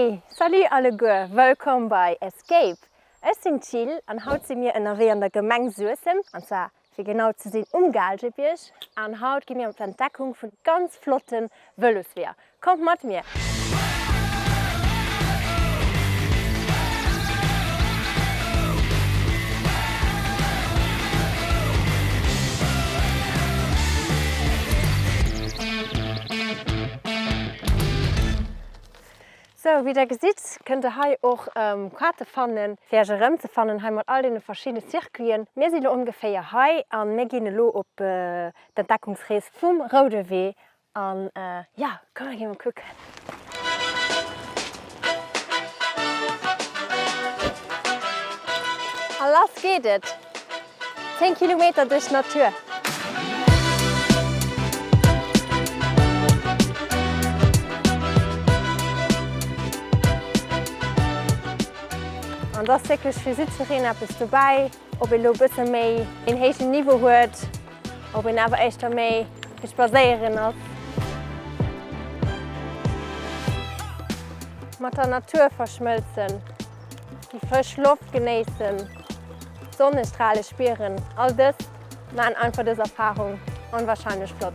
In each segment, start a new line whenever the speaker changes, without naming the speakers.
Hey, salut alleguer, wëllkomm bei Escape! Ech sinn d'Jill an haut si mir ënnerwee an der Gemeng Suessem, an zwar fir genau ze sinn um Gaalgebierg. An haut gi mir op d'Entdeckung vun ganz flotte Vëlosweeër. Kommt mat mir! Sou, wéi der gesitt, kënnt der hei och Kaarte fannen, fir iech erëmzefannen hei mat all deene verschiddene Circuiten. Mir si lo ongeféier hei a mir ginn elo op d'Entdeckungsrees vum Roude Wee an jo, komm mir gi mol kucken. A lass geet et! 10 Kilometer duerch d'Natur. An et ass wierklech fir jiddwereen eppes dobäi, ob ee lo e bësse méi een héijen Niveau huet, ob een awer éischter méi fir Spadséieren ass. Mat der Natur verschmëlzen, déi frësch Loft genéissen. D'Sonnestrale spieren, all dëst maan einfach dës Erfahrung onwahrscheinlech flott.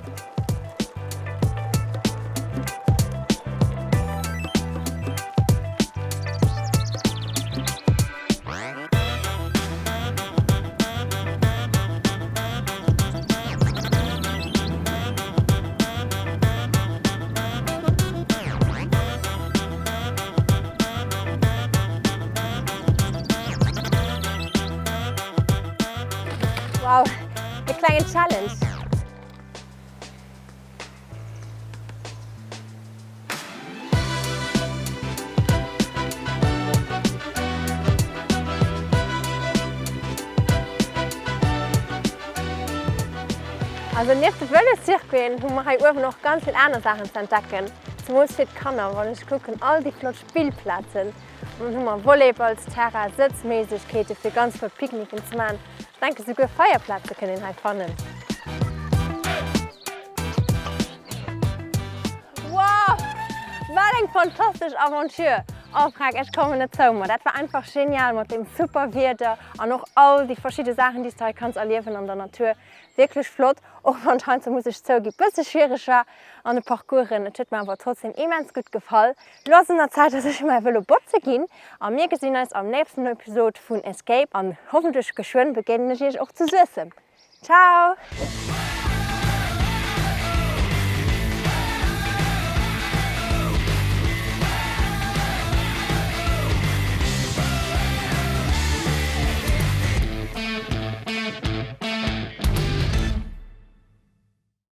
Wow, e klengen Challenge. Also nieft de Vëloscircuiten hu mer hei uewen och ganz vill aner Saachen ze entdecken. Zemools fir d'Kanner, wann ech kucken all déi flott Spillplazen. An dann hu mer Volleyballsterrain, Sëtzméiglechkeete fir ganz flott Picknicken ze maachen. Ech denke souguer Feierplaze kënnt een hei fannen. Wow! Wat eng fantastesch Aventure! Oh Frag, ech kommen net zou mer. Dat war einfach genial mat deem super Wieder an och all déi verschidde Saachen, déi s de hei kanns erliewen an der Natur. Wierklech flott, och wann et heiansdo, muss ech zouginn, bësse schwiereg war an de Parcoursen. Et huet mer awer trotzdem immens gutt gefall. Lo ass et un der Zäit, dass ech mäi Vëlo botze ginn a mir gesinn eis am nächsten Episode vun Escape an hoffentlech geschwënn begéinen ech iech och zu Suessem. Ciao!